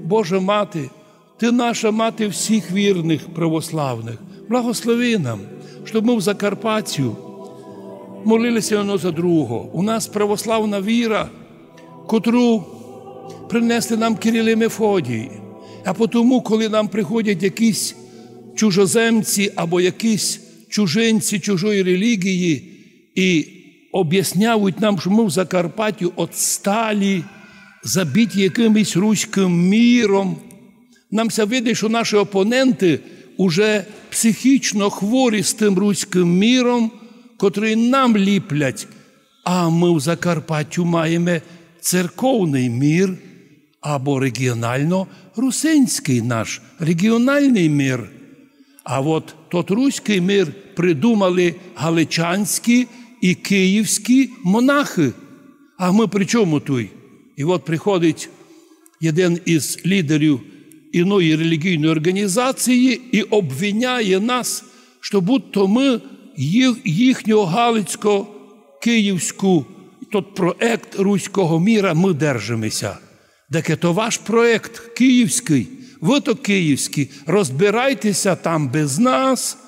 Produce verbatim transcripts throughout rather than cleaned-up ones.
Божа Мати, Ты наша Мати всіх вірных православных. Благослови нам, щоб мы в Закарпаттю молили ся одно за другого. У нас православна віра, котру принесли нам Кирил і Мефодій. А потому, коли нам приходять якісь чужоземці або якісь чужинці чужої релігії і обясняють нам, што мы в Закарпаттю отсталі, забиті якимось руськым міром, нам ся видить, што наші опоненты уже психічно хворі з тым руськым міром, котрый нам ліплять. А мы в Закарпаттю маєме церковный мір або регіонално-русинськый наш регіональный мір. А от тот руськый мір придумали галичанські і київські монахы. А мы при чому туй? І от приходить єден із лідерів іної релігійної організації і обвиняє нас, што будто мы їх, їхнього галицько-київську, тот проект руського міра, мы держимеся. Дак то ваш проект київськый, вы то київські, розбирайте ся там без нас,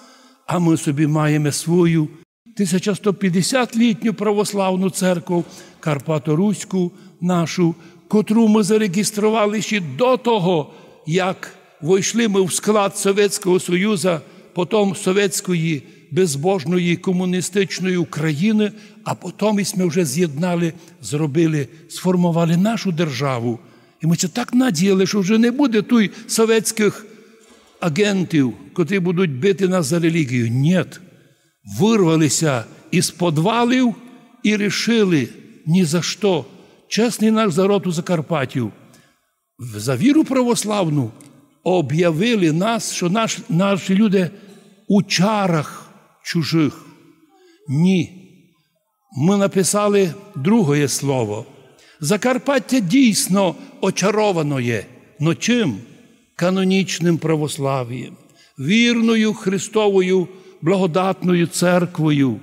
а мы собі маєме свою тисяча сто пятдесятлітню православну церкву Карпаторуську нашу, котру мы зареєстрували ще до того, як войшли мы в склад Совєтського Союза, потом совєтської безбожної комуністичної України, а потом і сьме вже з'єднали, зробили, сформовали нашу державу. І мы ся так надіяли, што вже не буде туй совєтськых агентів, котрі будуть бити нас за релігію. Нєт. Вырвали ся із подвалів і рішили ні за што. Чесный наш народ у Закарпаттю. В-, за віру православну обявили нас, што наш-, наші люди у чарах чужых. Ні. Мы написали другоє слово. Закарпаття дійсно очаровано є. Но чим? Канонічным православієм, вірною Христовою благодатною церквою.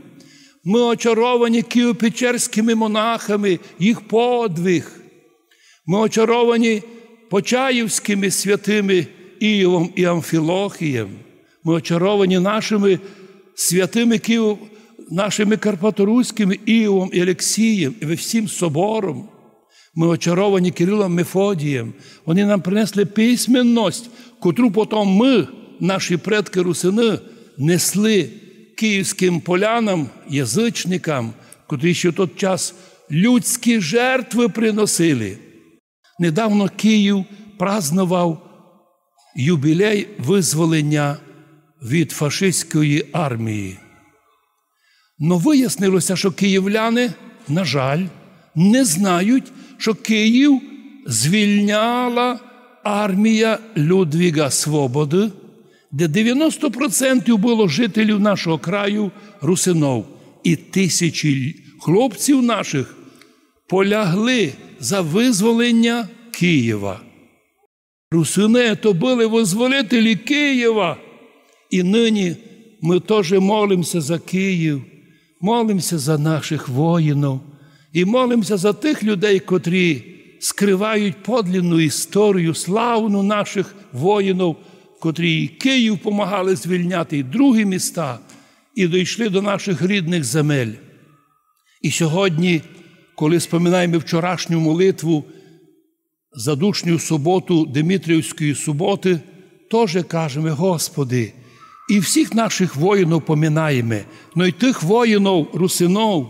Мы очаровані києво-печерськыми монахами, їх подвиг. Мы очаровані почаївськыми святыми Іовом і Амфілохієм. Мы очаровані нашыми святыми Київ-, нашыми карпаторуськыми Іовом і Алексієм і всім собором. Мы очаровані Кирилом Мефодієм. Они нам принесли письменность, котру потом мы, наші предкы русины, несли київськым полянам, язычникам, котрі ще в тот час людські жертвы приносили. Недавно Київ праздновав юбілей вызволення від фашистської армії. Но выяснило ся, што київляни, на жаль, не знають, што Київ звільняла армія Людвіга Свободы, де девяносто процентів было жителів нашого краю русинов, і тисячі хлопців наших полягли за вызволення Києва. Русины то были вызволителі Києва. І нині мы тоже молимся за Київ, молимся за наших воїнов і молимся за тых людей, котрі скрывають подлинну історію, славну наших воїнов, котрі і Київ помагали звільняти, і другі міста, і дійшли до наших рідных земель. І сьогодні, коли споминаєме вчорашню молитву, задушню суботу Димитрівської суботы, тоже кажеме: Господи, і всіх наших воїнов поминаєме, но й тых воїнов, русинов,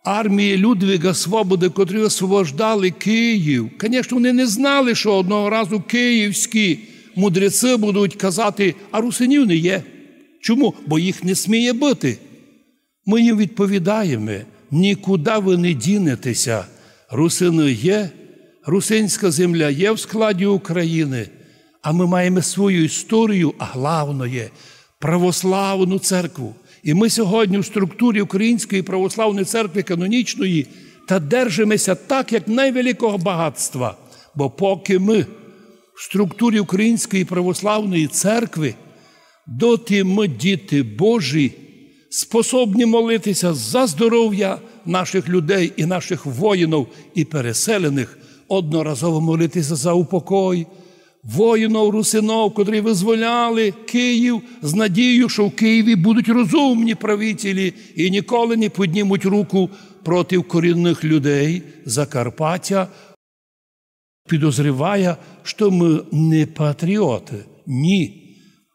армії Людвіга Свободы, котрі освобождали Київ. Конечно, они не знали, што одного разу київські мудреці будуть казати: а русинів не є. Чому? Бо їх не сміє быти. Мы їм відповідаєме: нікуда вы не дінетеся. Русины є, русинська земля є в складі України, а мы маєме свою історію, а главноє — православну церкву. І мы сьогодні в структурі Української православної церкви канонічної та держимеся так, як найвеликого багатства. Бо поки мы в структурі Української православної церкви, доти мы, діти Божі, способні молитися за здоров'я наших людей і наших воїнів і переселених, Одноразово молити ся за упокой воїнів русинів, котрі визволяли Київ, з надією, що в Києві будуть розумні правителі і ніколи не піднімуть руку проти корінних людей Закарпаття, підозріває, що ми не патріоти. Ні.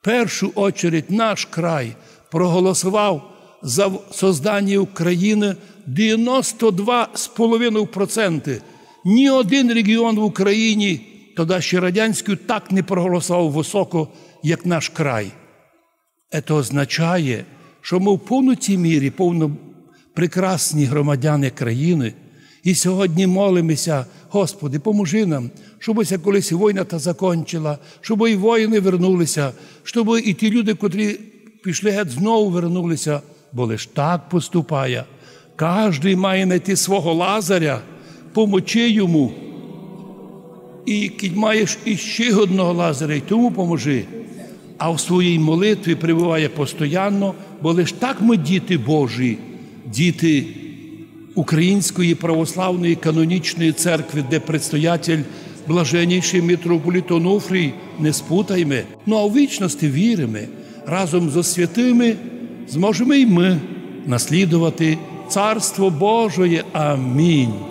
В першу очередь наш край проголосував за в-, создання України девяносто два з половиною проценти. Ні один регіон в Україні, тоді ще радянський, так не проголосував високо, як наш край. Це означає, що ми в повній мірі, повно прекрасні громадяни країни, і сьогодні молимося: Господи, поможи нам, щоб ся колись війна та закончила, щоб і воїни вернулися, щоб і ті люди, котрі пішли геть, знову вернулися, бо лиш так поступає. Кожний має знайти свого Лазаря, помочи йому. І кідь маєш іще одного Лазаря, й тому поможи. А в своїй молитві пребуває постоянно, бо лиш так ми діти Божі, діти Української православної канонічної церкви, де предстоятель блаженніший митрополит Онуфрій, не спутайме. Ну а у вічності віриме, разом зо святими зможеме й ми наслідувати Царство Божоє. Амінь.